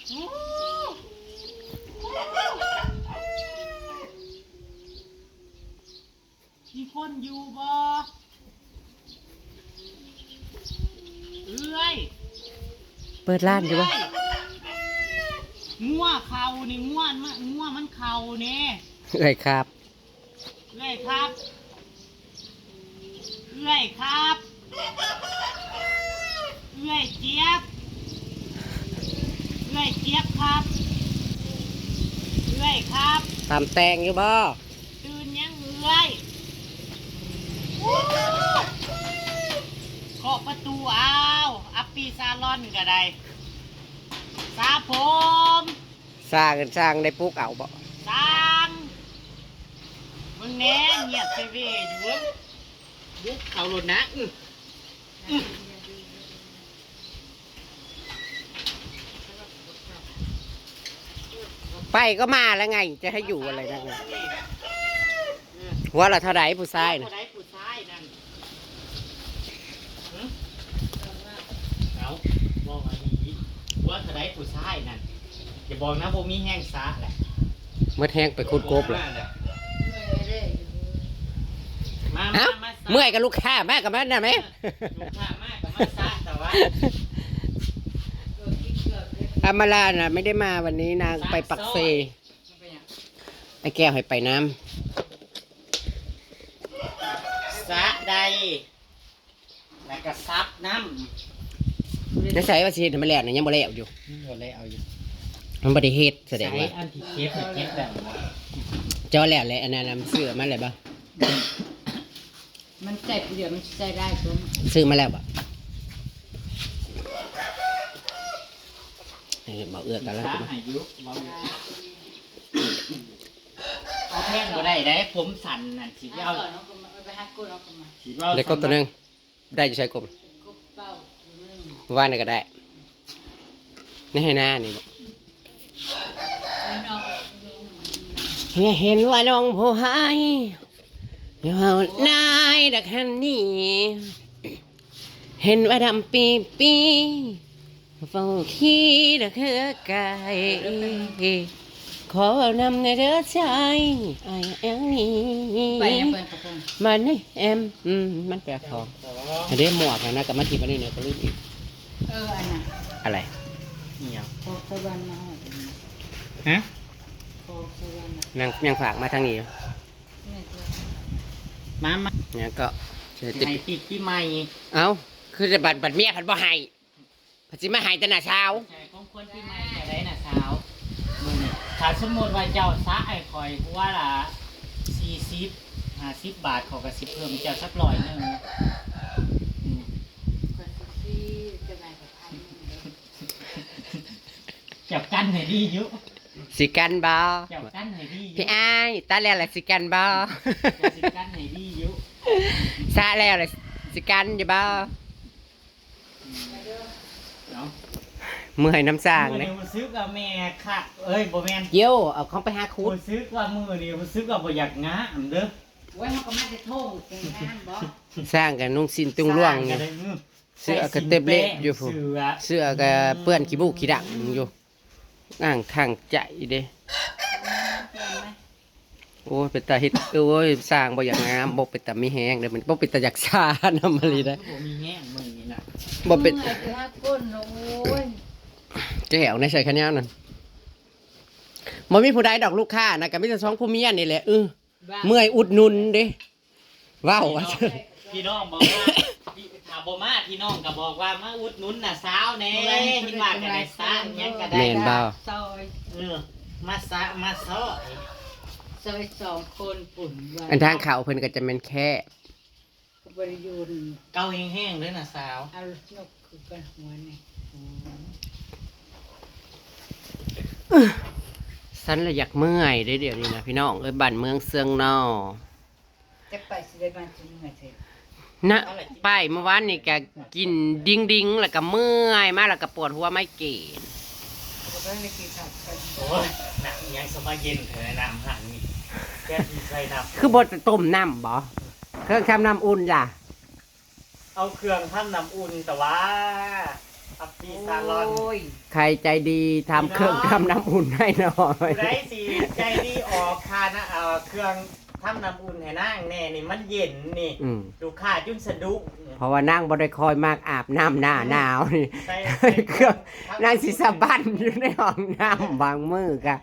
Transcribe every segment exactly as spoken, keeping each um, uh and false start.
มีคนอยู่บ่ เอื้อย เปิดร้านอยู่บ่ เอื้อย งัวเขานี่ งัวมัน งัวมันเขานี่ เอื้อยครับ เอื้อยครับ เอื้อยครับ เอื้อยเจี๊ยบ เอื้อยเจี๊ยบครับ เอื้อยครับ ตำแตงอยู่บ่ ตื่นยังเอื้อย เคาะประตูเอา อัปปี้ซาลอนก็ได้ สระผม สร้าง สร้างได้ปลุกเอาบ่ สร้าง มึงแน่ เงียบเซเว่อยู่เว้ย บุกเขาโลดนะ อื้อ ไปก็มาแล้วไง จะให้อยู่อะไรนักหนา หัวละเท่าไหร่ผู้ชายน่ะ เท่าไหร่ผู้ชายนั่น หึ เอา บอกมาดีๆ หัวเท่าไหร่ผู้ชายนั่น อย่าบอกนะ บ่มีแฮงสระแหละ หมดแฮงไปขุดกบเลย มา มา เอ้า มา มาสระ เมื่อยกับลูกค้า มากับมันน่ะไหม ลูกค้ามากับมาสระ แต่ว่า อามาลาน่ะ ไม่ได้มาวันนี้ นางไปปักเซ ไอ้แก้วให้ไปน้ำ สระใด แล้วก็ซับน้ำ ในใส่ว่าสิเฮ็ดให้มันแล้วน่ะ ยังบ่แล้วอยู่ ยังบ่แล้วอยู่ มันบ่ได้เฮ็ด แสดงว่า ใส่อันที่เก็บน่ะ เก็บแล้วบ่ เจ้าแล้วแหละ อันนั้นน่ะ มันซื้อมาแล้วบ่ มันใส่ผู้เดียวมันใส่ได้ตัวมัน ซื้อมาแล้วบ่ เออ บ่เอื้อกันแล้ว สระให้อยู่ บ่เอื้อ เอาแพงบ่ได้เด้ ผมสั้นนั่น สิไปเอา เอาก่อน เอาก่อนมา เอาไปหาก้น เอาก่อนมา สิไปเอา ได้กบตัวหนึ่ง ได้อยู่ใช้กบ กบเป้าตัวหนึ่ง ว่านี่ก็ได้ นี่ให้หน้านี่บ่ ให้น้อง เนี่ยเห็นว่าน้องผู้หาย อยู่เฮานายดักหันนี่ เห็นว่าดำปีปี เฝ้าขี้ดักเฮือไก่ ขอเว้านำแหน่เด้อชาย อ้ายแองนี่ ไปยังเปิ้นกระโปรง มานี่แอม อืม มันแปลกของ อันนี้หมวกนะ กับมาทีบอันนี้เนี่ยก็ลืมอีก เออ อันน่ะ อะไร นี่หยัง โคกสะวันมาหอด ฮะ โคกสะวันน่ะ นาง นางฝากมาทางนี้ นี่ตัว มา มา เนี่ยก็ ให้ปีกปีใหม่ เอ้า คือจะบัด บัดเมียพัดบ่ให้ พัดสิมาให้แต่หน้าสาว ใช่ ของขวัญปีใหม่จะได้หน้าสาว มื้อนี้ ถ้าสมมุติว่าเจ้าสระให้ข่อยหัวละสี่สิบ ห้าสิบบาท ข้อยก็สิเพิ่มเจ้าสักร้อยหนึ่ง อืม ข้อยสิซื้อจะได้กับพันหนึ่งเด้อ เจ้ากันให้ดีอยู่ สิกันบ่ เจ้ากันให้ดีอยู่ พี่อ้าย ตายแล้วล่ะ สิกันบ่ เจ้าสิกันให้ดีอยู่ สระแล้วล่ะ สิกันอยู่บ่ เอ้า เมื่อยน้ำสร้าง มื้อ เลย นี้รู้สึกว่าแม่คัก เอ้ย บ่แม่น เกี่ยว เอาของไปหาขุด รู้สึกว่ามื้อนี้รู้สึกว่าบ่อยากงามเด้อ โอ้ย เฮาก็มาแต่โทษแต่งงานบ่ สร้างกันนุ่งสิ้นตุ้งล่วง สร้างกันได้ อืม เสื้อก็เต็มเละอยู่พุ้น เสื้อ เสื้อก็เปื้อนขี้มูกขี้ดักอยู่ อ้างทางใจเด้ โอ้ย เป็นตาเฮ็ด โอ้ย สร้างบ่อยากงาม บ่เป็นตามีแฮงเด้ มันบ่เป็นตาอยากซ่านำอีหลีเด้ บ่มีแฮงมื้อนี้นะ บ่เป็น เมื่อยไปหาก้นเนาะ โอ้ย แก้วในใส่ขะแนวนั่น บ่มีผู้ใดดอกลูกค้านะ ก็มีแต่สองผัวเมียนี่แหละ เออ บ้า เมื่อยอุดหนุนเด้ ว้าว พี่น้อง พี่น้องบอกว่า พี่ ถ้าบ่มา พี่น้องก็บอกว่ามาอุดหนุนน้าสาวแหน่ เห็นว่าก็ได้สระหยังก็ได้ แม่นบ่ ซอย เออ มาสระ มาซอย ซอยสองคนปุ่นว่า อันทางเข้าเพิ่นก็จะแม่นแคบ ก็บ่ได้อยู่นี่ เก่าแฮงๆเด้อน้าสาว เอานกคือกันหัวนี่ อืม ฉันละอยากเมื่อยเด้เดี๋ยวนี้นะพี่น้องเอ้ย บ้านเมืองเซิงนอ จะไปสิได้บ้านจะเมื่อยเถอะ นะ ไปเมื่อวานนี่ก็กินดิงๆ แล้วก็เมื่อยมา แล้วก็ปวดหัวไมเกรน ก็บ่ได้กินข้าวกัน โอ้ย น้ำยังสบายเย็นแท้ น้ำหั่นนี่ แก้ที่ใส่น้ำ คือบ่ต้มน้ำบ่ เครื่องทำน้ำอุ่นล่ะ เอาเครื่องทำน้ำอุ่น แต่ว่า อัพพีซาลอน โอ้ย ใครใจดีทำเครื่องทำน้ำอุ่นให้หน่อย ผู้ใดสิใจดีออกค่านะเอ่อเครื่องทำน้ำอุ่นให้นางแน่นี่มันเย็นนี่ อืม ลูกค้าจุนสะดุ้ง เพราะว่านางบ่ได้คอยมากอาบน้ำหน้าหนาวนี่ ใส่ เครื่องนางสิสะบั้นอยู่ในห้องน้ำบางมื้อกะ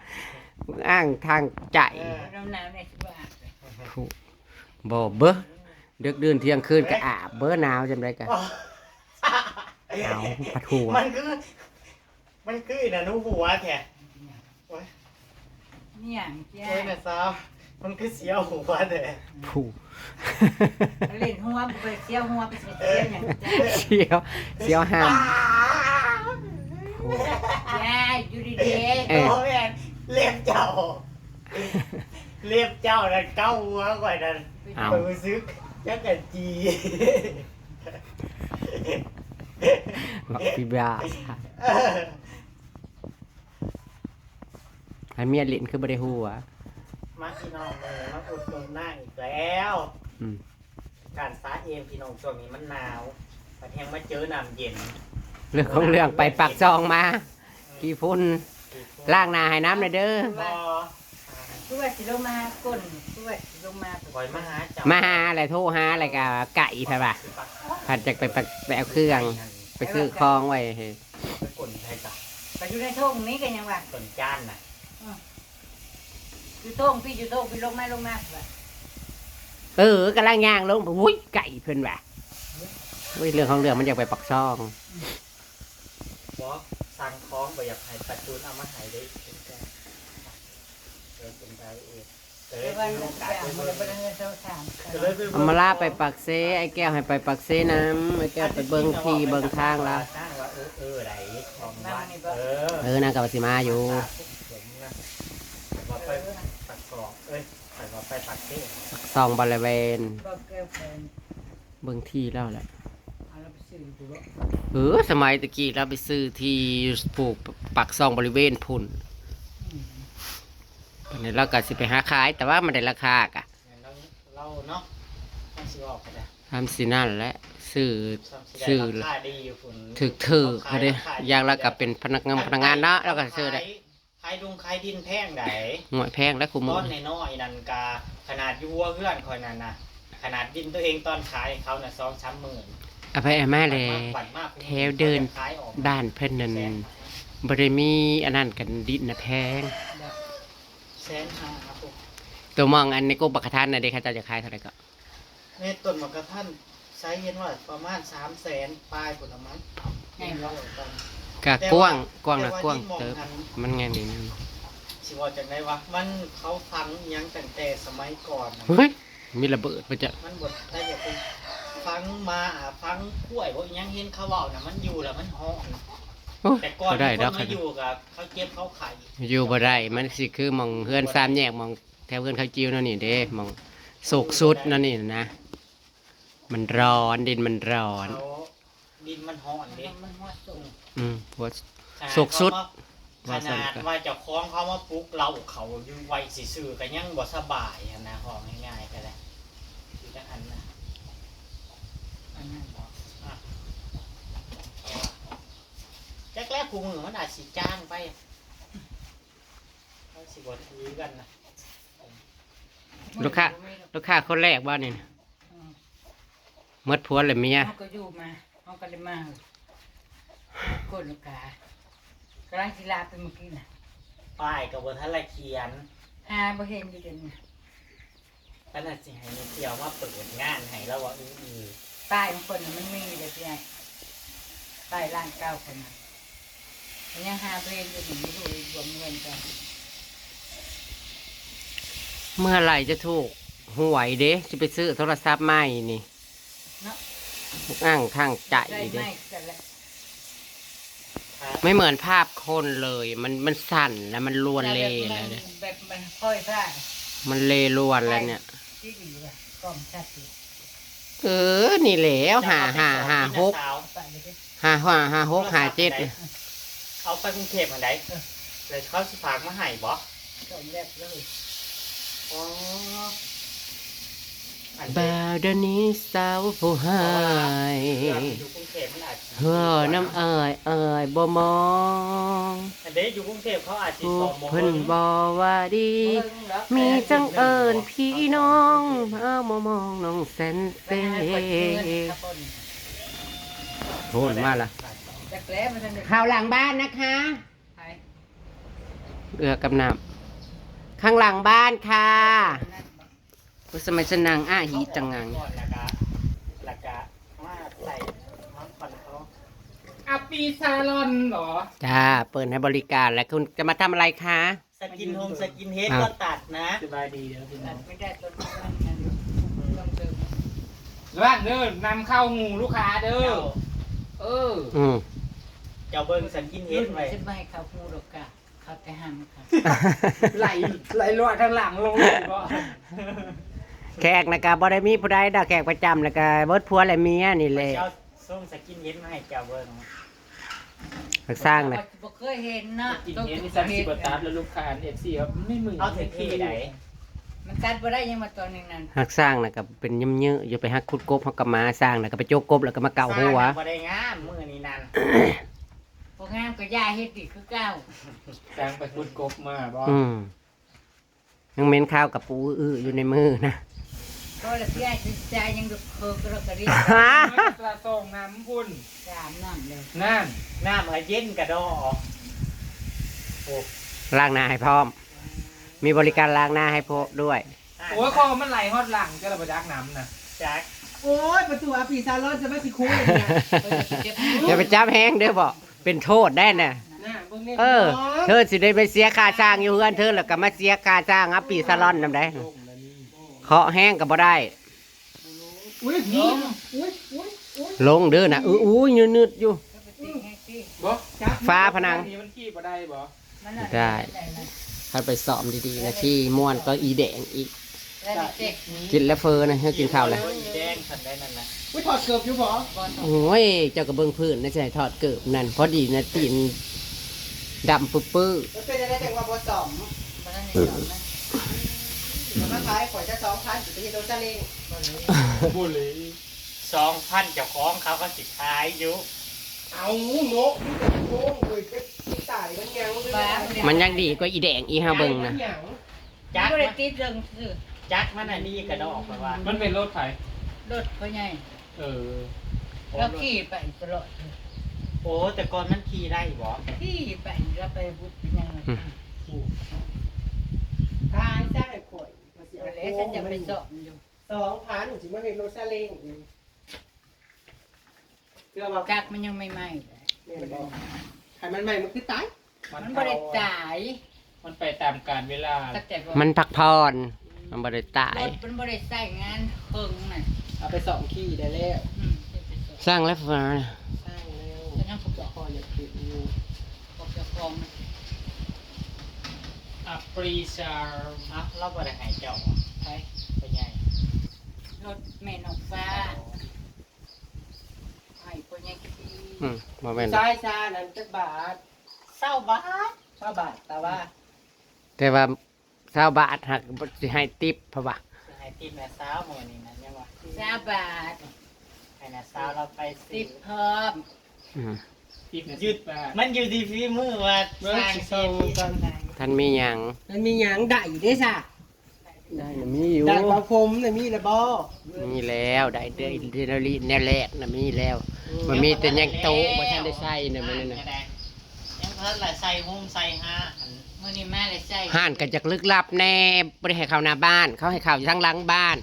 อ้างทางใจ เออ น้ำหนาวเนี่ยสิว่า บ่เบ้อเดึกดื่นเที่ยงคืนก็อาบเบ้อหนาวจำได้กะเอาผัดหัว มันคือ มันคืออีหยังหัวแท้ เนี่ยแก โอ้ยแม่สาวมันคือเสียหัวแท้ ผู้ เล่นหัวไปเสียหัวไปเสียอย่างจ้ะ เสียวเสียวห้ามผู้ ยายอยู่ดี เออ โอ้แม่นเล็บเจ้า เล็บเจ้านั่นเก้าหัวข่อยนั่น เอา ข่อยรู้สึกจักกะจี บักพี่บ้าให้เมียเล่นคือบ่ได้หัว มาพี่น้องเลยมาอุดหนุนหน้าอีกแล้ว อืม การสาเองพี่น้องช่วงนี้มันหนาวประเทงมาเจอน้ำเย็น เรื่องของเรื่องไปปากซองมาขี้ฝุ่นล้างหน้าให้น้ำหน่อยเด้อ บอ คือว่าสิลงมาก้นคือว่าสิลงมา คอยมาหาเจ้า มาหาอะไรโทรหาอะไรกะไก่ใช่ปะพันจากไปไปไปเอาเครื่อง ไปซื้อของไว้ให้ ไปกลนไทยจ้ะ ไปอยู่ในท่งนี้กันยังวะ กลนจานน่ะ อยู่ท่งพี่อยู่ท่งพี่ลงมาลงมาว่ะ เออกำลังย่างลงไปอุ้ยไก่เพิ่นว่ะอุ้ยเรื่องของเรื่องมันอยากไปปากซอง บอสั่งของบ่อยากให้ประจุนเอามาให้ได้เป็นแกเออเป็นไดเอทเออ แต่ว่า มีโอกาส แต่ ได้ มัน เบิ่ง เป็นเรื่องเศร้าสาม ก็เลยไปเบิ่ง เอามาลาไปปากเซไอ้แก้วให้ไปปากเซน้ำไอ้แก้วไปเบิ่งที่เบิ่งทางละ นั่งว่าเออเออไหนของวัดเออ เออนางกับสิมาอยู่ ผมนะว่าไปปากซองเอ้ยไปว่าไปปากเซ่ ซองบริเวณ ก็แก้วแฟน เบิ่งที่แล้วแหละ เอาเราไปซื้อดูว่า เออสมัยตะกี้เราไปซื้อที่ปลูกปากซองบริเวณพุ่นอันนี้เราก็สิไปหาขาย แต่ว่ามันได้ราคากะ เราเราเนาะมันสิออกไปได้ ทำสินั่นแหละซื้อ ซ้ำสิได้ ซื้อ ราคาดีอยู่คุณ ถือถือเขาเด้อย่างเราก็เป็นพนักงานพนักงานเนาะเราก็ซื้อได้ ขายขายดงขายดินแพงไหน หน่วยแพงแล้วคุม ต้นน้อยๆนั่นกะขนาดอยู่หัวเฮือนคอยนั่นนะขนาดดินตัวเองตอนขายเขาน่ะสองสามหมื่น เอาไปเอามาเลย ปั่นมาก แถวเดิน ขายออก บ้านเพิ่นนั่นบ่ได้มีอันนั้นกันดินนะแพง แสนห้าครับผม ตัวมองอันในกกบักกะทันน่ะเด้เขาเจ้าจะขายเท่าไหร่ก็ ในต้นหมากกระทันไซส์เห็นว่าประมาณสามแสนปลายผลไม้ ไงวะ กะกว้างกว้างนะกว้างเติบมันแง่งดีนะ สิว่าจังได๋วะมันเขาฝังอิหยังตั้งแต่สมัยก่อนน่ะ เฮ้ยมีระเบิดปะจ๊ะ มันบ่ได้อยากไปฝังมาอ่ะฝังกล้วยบ่อิหยังเห็นเขาเว้าน่ะมันอยู่แล้วมันฮ้อน โอ้ย แต่ก่อน ก็ได้ มี แล้ว คน ค่ะ มาอยู่กับเขาเจ็บเขาไข้ อยู่บ่ได้มันสิคือหม่องเฮือนสามแยกหม่องแถวเฮือนเขาจิ๋วนั่นนี่เด้หม่องโศกสุดนั่นนี่นะ มันร้อนดินมันร้อน เขาดินมันฮ้อนเด้ มันหัวสูง อืมหัว ขนาด โศกสุด เขามาขนาดว่าเจ้าของเขามาปลุกเราเขาอยู่ไว้ซื่อๆก็ยังบ่สบายหั้นนะเว้าง่ายๆก็ได้อยู่จังหั้นนะ อันนั้นบอก อ่ะจักแลคู่มือมันอาจสิจางไปเขาสิบ่ถือกันนะ ลูกค้า ลูกค้าคนแรกบ่นี่นะ อืม หมดผัวเลยเมีย เขาก็อยู่มาเขาก็เลยมาคนลูกค้ากำลังสิลาไปเมื่อกี้น่ะ ป้ายก็บ่ทันละเขียน หาบ่เห็นอยู่เดี๋ยวนี้ ขนาดสิให้แม่เที่ยวมาเปิดงานให้แล้วว่าอื้อ ป้ายของคนน่ะมันมีเดี๋ยวนี้ป้ายร้านเก่าคนน่ะมันยังหาบ่เห็นอยู่นี่ไม่รู้รวมเงินกัน เมื่อไหร่จะถูกหวยเด้จะไปซื้อโทรศัพท์ใหม่นี่ เนาะ อ้างทางใจ ได้ เด้ ไม่กันแล้ว ไม่เหมือนภาพคนเลย มันมันสั่นแล้วมันลวนเล แบ แล้ บ วเนี่ย แบบมันค่อยซ่า มันเลลวนแล้วเนี่ย ที่ดีว่ะกล่องชัดอยู่ เออ นี่แหละห้าห้าห้าหก ไปเลยดิ ห้าห้าห้าหกห้าเจ็ด เอาไปกรุงเทพฯอันใด๋เลยเขาสิฝากมาให้บ่ สองแบบเลย อ๋อ บ่าวเดี๋ยวนี้สาวผู้หาย อยู่กรุงเทพฯมันอาจสิ หัวน้ำอายอายบ่มอง อันเด้อยู่กรุงเทพฯเขาอาจสิ ผู้ สอบบ่ เพิ่น เบิ่ง บ่ว่าดี เบิ่งแล้ว มีจังเอิ้นพี่น้อง เอามามองน้องแสนเส ไปหาคนเงินครับผม โหนมาละ จักแล้มันจะ ข่าวหลังบ้านนะคะ ไป เอือกับน้ำ ข้างหลังบ้านค่ะ ผู้สมัยสนังอาหีตังงัง แล้วก็ แล้วก็มาใส่น้ำปั่นเขา อาปีซาลอนเหรอ จ้า เปิดให้บริการแล้วคุณจะมาทำอะไรคะ สกินฮงสกินเฮด อ้าว ก็ตัดนะ สบายดีเด้อพี่น้อง ไม่ได้ต้นไม้นั่นนะ ต้องเติม ระวังเด้อนำเข้าหมู่ลูกค้าเด้อ เจ้า เออ อืม เจ้าเบิ่งสกินเฮดไว้ สิบ่ให้เขาฮู้ดอกกะ เขาแต่หันค่ะ ไหล ไหลลอยทางหลังลงเลยบ่ แขกนะกะบ่ได้มีผู้ใดดอก แขกประจำนะกะเบิดผัวและเมียนี่แหละ เจ้าส่งสกินเฮดมาให้เจ้าเบิ่ง หักสร้างนะ บ่เคยเห็นเนาะ กินเห็นนี่สามสิบกว่าตับแล้วลูกค้า เอฟซี ครับ ไม่เหมือน เอาเถอะที่ไหน มันตัดบ่ได้ยังมาตอนนี้นั่น หักสร้างนะกะเป็นเยื่อๆ อยู่ไปหักขุดกบ หักกะมาสร้างนะกะไปโจกกบแล้วกะมาเกาหัว สร้างนะบ่ได้งามมื้อนี้นั่น บ่งามก็อย่าเฮ็ดอีกคือเก่า สร้างไปขุดกบมาบ่ อืม ยังเหม็นคาวกับปูอื้ออยู่ในมือนะ ก็ละเพี้ยจะยังดุเคิกกระกระดิก ฮะ ตราส่งน้ำพุ่น สามน้ำเลย นั่น น้ำให้เย็นกะดอ โอ้ ล้างหน้าให้พร้อม มีบริการล้างหน้าให้พร้อมด้วย โอ้ย คอมันไหลฮอดหลัง จะระบายน้ำนะ จัก โอ้ย ประตูอาปีซาลอนจะไม่สิคุยเนี่ย อย่าไปจับแฮงเด้อบ่ เป็นโทษได้น่ะ น่ะ เบิ่งนี่ เออ พี่น้อง เธอสิได้ไปเสียค่าจ้างอยู่เฮือนเธอ แล้วก็มาเสียค่าจ้างอาปีซาลอนนำได้ เคาะแฮงก็บ่ได้ อุ้ย นี่ อุ้ย อุ้ย อุ้ย ลงเด้อน่ะ อื้อ อู้ย นืดๆ อยู่ บ่ จับ ฟ้าผนัง นี่มันขี้บ่ได้บ่ ได้ ให้ไปซ้อมดีๆ นะ ขี้ม่วนก็อีแดงอีก แล้วมีเจ๊กนี้ กินแล้วเฟอนะ ให้กินข้าวแล้ว อีแดงคันได้นั่นนะ อุ้ย ถอดเกือบอยู่บ่ โอ้ย เจ้าก็เบิ่งพื้นนะ ใช่ ถอดเกือบนั่น พอดีนะ ตีนดำปื้อๆ มันเป็นอะไรจังว่าบ่ซ้อม บ่ทันได้ซ้อมนะ เดี๋ยวมาขายข่อยจะสองพัน สิไปเฮ็ดรถซาเล้ง บ่เลย สองพัน เจ้าของเขาก็สิขายอยู่ เอาเนาะ มีแต่โค้งเว้ย ไปตายมันยังเลย มันยังดีกว่าอีแดงอีห้าเบิ่งนะ มันยัง จัก บ่ได้ติดเรื่องซื้อ จักมันอันนี้กระดอกไปว่า มันเป็นรถไผ รถพ่อใหญ่ เออ เราขี่ไปตลอด โอ้ แต่ก่อนมันขี่ได้บ่ ขี่ไป เราไปบุญไปยังไง อืม ขายซะให้ข่อย แล้วฉันจะไปสอบมันอยู่ สองพัน สิมาเฮ็ดรถซาเล้งอีก เพื่อว่า จักมันยังใหม่ๆ แม่นบ่ คันมันใหม่มันคือตาย มันบ่ได้ตาย มันไปตามกาลเวลา เข้าใจบ่ มันพักผ่อน มันบ่ได้ตาย รถมันบ่ได้ใช้งานเคิงน่ะ เอาไปซ่อมขี่ได้แล้ว อืม เอาไปซ่อม สร้างแล้วฟ้าน่ะ สร้างแล้ว ก็ยังก็บอก พ่ออยากเปลี่ยนอยู่ บอกเจ้าของมัน อัปรีซาร์ อ่ะ เราบ่ได้ให้เจ้า ไป ไปไง รถแม่นกฟ้า ให้พ่อใหญ่ขี่ อืม บ่แม่น ซ้ายซานั้นจักบาท ซาวบาท ซาวบาท แต่ว่า แต่ว่า ซาวบาทหักสิให้ติปเพราะว่า สิให้ติปนะ ซาวมื้อนี้นะ ยังว่า ซาวบาท ให้นะ ซาวเราไปซื้อ ติปพร้อม อืม ติปนะ ยืด สิบบาท มันอยู่ที่ฝีมือว่า เบิ่ง สร้าง สิเซา เซน กัน ท่านมีหยัง มันมีหยังได้เด้ซะ ได้น่ะมีอยู่ ได้เป่าผมน่ะมีแล้วบ่ มีแล้ว ได้เดลิเวอรี่แนวแรกน่ะมีแล้ว อืม มันมีแต่ยังโต๊ะบ่ทันได้ใส่น่ะมื้อนี้น่ะ ยังบ่ทันได้ใส่ฮงใส่ฮา มื้อนี้มาแล้วใส่ ห้านก็จักลึกลับแน่ บ่ได้ให้เข้าหน้าบ้าน เขาให้เข้าอยู่ทางหลังบ้าน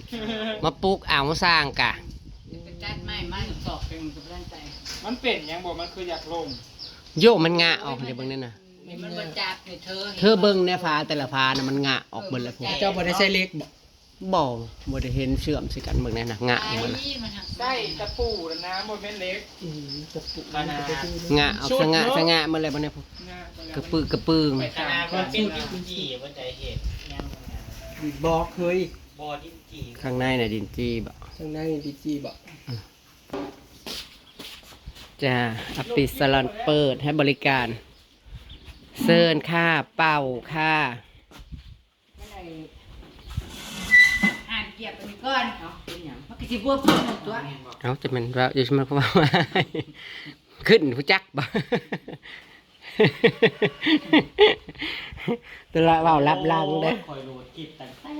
มาปลุกเอาสร้างกะ ไปตัดไม้มาสอบเป็นกำลังใจ มันเป็นหยังบ่ มันคืออยากลง โย มันงะออกเด้เบิ่งนั่นน่ะ นี่มันบ่จับนี่เธอ เธอเบิ่งแน่ฝาแต่ละฝาน่ะมันงะออกเบิดแล้วพุ้น เจ้าบ่ได้ใส่เหล็กบ่ บ่ บ่ได้เห็นเชื่อมใส่กันเบิ่งแน่น่ะ งะออกเบิดแล้ว ไอ้มันหัก ใส่ตะปูน่ะนะ บ่แม่นเหล็ก อืม ตะปู ขนาด งะออกสะงะสะงะหมดแล้วบัดนี้พุ้น งะหมดแล้ว กระปื้อกระปื้ง ไปตลาดมันเป็นดินจี่บ่ได้เฮ็ดหยังนะ ดินบอกเฮ้ย บ่ดินจี่ ข้างในน่ะดินจี่บ่ ข้างในดินจี่บ่ จ้า ออฟฟิศซาลอนเปิดให้บริการ เชิญค่ะ เป่าค่ะ มันไอ้ อ่าน เหยียบอันนี้ก่อน เอ้า เป็นหยัง มันก็สิบวมขึ้นหนึ่งตัว เอา จะแม่นว่า อยู่มาว่า ขึ้นผู้จักบ่ ตัวละเว้าลับหลังเด้อ โอ้ย ข่อยโหลดคลิปตั้งแต่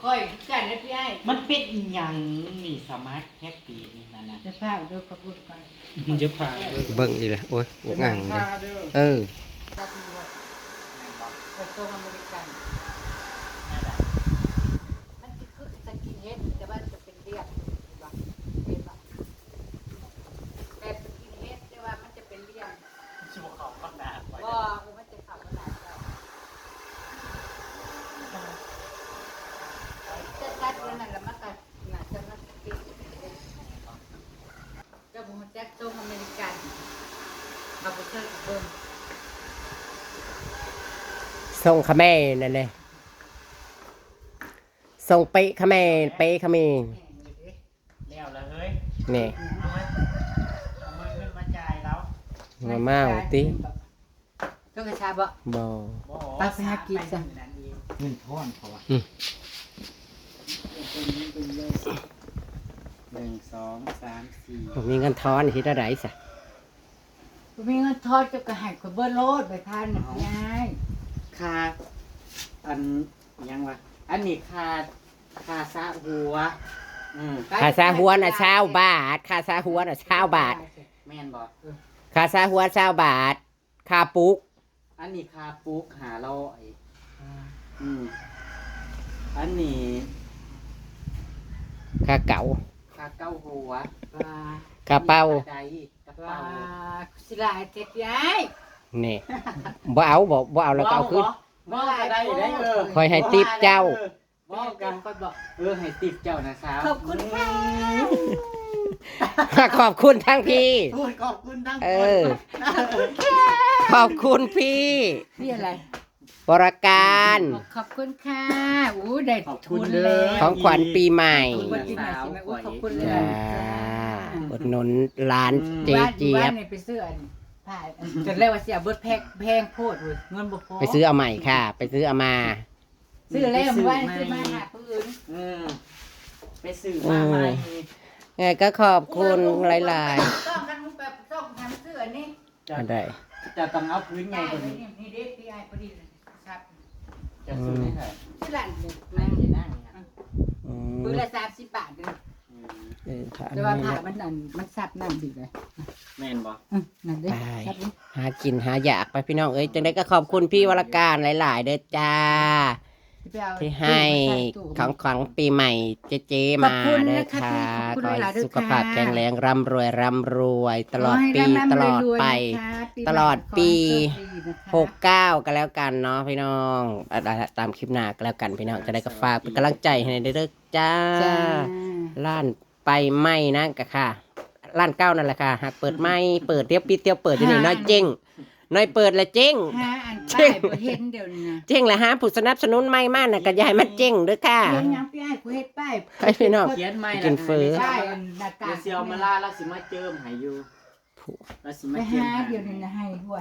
ข่อยคือกันนะพี่อ้าย มันเป็นอีหยังนี่ สมาร์ทแฮปปี้นี่นั่นน่ะ จะพาเด้อ ขอบคุณก่อน มันจะพาเด้อ เบิ่งอีกแล้ว โอ้ย อุกอ่างเลย เออ ขอบคุณก่อน ไปส่งอเมริกัน มันคือสกินเฮด แต่ว่าจะเป็นเรียบ เห็นปะ แบบสกินเฮด แต่ว่ามันจะเป็นเรียบ สิบ่เข้าข้างหน้าไป บ่ เออ มันจะเข้าข้างหน้าเจ้า จะตัดเรื่องนั้นแล้วมันก็น่าจะมาสกิน เจ้าบ่รู้จักส่งอเมริกัน เอาไปเสิร์ชเบิ่ง ส่งเขมรนั่นแหละ ส่งเป๊ะเขมร เป๊ะเขมร แล้วละเฮ้ย นี่ เอามา เอามาเงินมาจ่ายแล้ว มาเมาติ ต้องกระชาบ่ บ่ บ่ ไป ไปหากินซะ เงินทอนเขาอะ อืม หนึ่ง สอง สาม สี่ บ่มีเงินทอนเฮ็ดอะไรซะ บ่มีเงินทอน เจ้าก็ให้ข้อยเบิดโลด ใบพันน่ะ เอา ยาย ค่า อัน หยังวะ อันนี้ค่า ค่าสระหัว อืม ค่าสระหัวน่ะซาวบาท ค่าสระหัวน่ะซาวบาท แม่นบ่ เออ ค่าสระหัวซาวบาท ค่าปลูก อันนี้ค่าปลูกห้าร้อย อ่า อืม อันนี้ ค่าเก๋า ค่าเก๋าหัว อ่า ค่าเป๋า อันนี้ค่าใด กระเป๋า ว่าสิหลายเจ็ดยาย นี่ บ่เอา บ่ บ่เอาแล้วก็เอาคืน บ่เอาบ่ บ่เอาก็ได้เด้อ เออ ข้อยให้ทิปเจ้า เออ บ่เอาก็ ข้อยบอก เออ ให้ทิปเจ้านะสาว ขอบคุณค่ะ ขอบคุณทั้งพี่ โอ้ย ขอบคุณทั้ง เออ คน ขอบคุณพี่ พี่อะไร บริการ ขอบคุณค่ะ อู้ ได้ ขอบคุณ ทุนเลย เลย ของขวัญปีใหม่ ขอบคุณปีใหม่สิแม่ อู้ ขอบคุณเลย จ้า อุดหนุนร้านเจ๊เจี๊ยบ บ้านนี่ไปซื้ออันผ้า จนแล้วว่าสิเอาเบิดแพง แพงโพดเว้ย เงินบ่พอ ไปซื้อเอาใหม่ค่ะ ไปซื้อเอามา ซื้อแล้ว ไปซื้อ ว่า ใหม่ ซื้อมาหาผู้อื่น เออ ไปซื้อมาใหม่ อืม ไงก็ขอบคุณหลายๆ ต้องกัน ต้องทำซื้ออันนี้ จะ อันใด จะต้องเอาพื้นใหญ่กว่านี้ นี่ นี่เด้ พี่อ้ายพอดีเลย ครับ จะซื้อให้ใคร ซื้อหลานเด็ก นั่งอยู่นั่งนะ อืม พื้นละสามสิบบาทเด้อ อืม เออ ค่ะ แต่ว่าผ้ามันอัน มันซับน้ำดีเลย แม่นบ่ อืม นั่นเด้ ไป ซับนี่ หากินหาอยากไปพี่น้องเอ้ย จังใดก็ขอบคุณพี่วรการหลายๆ เด้อจ้า ที่ให้ของขวัญปีใหม่เจ๊ๆ มา ขอบคุณนะคะ เด้อค่ะ พี่ ขอบคุณ ขอให้ หลายๆ เด้อ สุขภาพ ค่ะ แข็งแรง ร่ำรวย ร่ำรวย ตลอดปี ขอให้ร่ำๆ ตลอดไป รวยๆ นะคะ ปีใหม่ ตลอดปี ขอให้โชคดีนะคะ หกเก้า ก็แล้วกันเนาะพี่น้อง อ่ะ ตามคลิปหน้าก็แล้วกันพี่น้อง จะได้ก็ฝากเป็นกำลังใจให้เด้อจ้า จ้า ร้านไปใหม่นะกะค่ะ ร้านเก่านั่นแหละค่ะ หากเปิดใหม่ เปิดเดี๋ยวปิดเดี๋ยวเปิดอยู่นี่ หา น้อยเจ๊ง น้อยเปิดละเจ๊ง หาอันป้ายบ่เห็นเดี๋ยวนี้นะ เจ๊งละหาผู้สนับสนุนใหม่มาน่ะ ก็อย่าให้มันเจ๊งเด้อค่ะ เรื่องหยังพี่อ้าย กูเฮ็ดป้าย ไปพี่น้อง เขียนใหม่ กินเฟ้อ ละ ป้ายอันหน้าตา เดี๋ยวสิเอามาล่า แล้วสิมาเจิมให้อยู่ ผู้ แล้วสิ ไป มาเจิม หา ให้ เดี๋ยวนี้นะ ให้หัว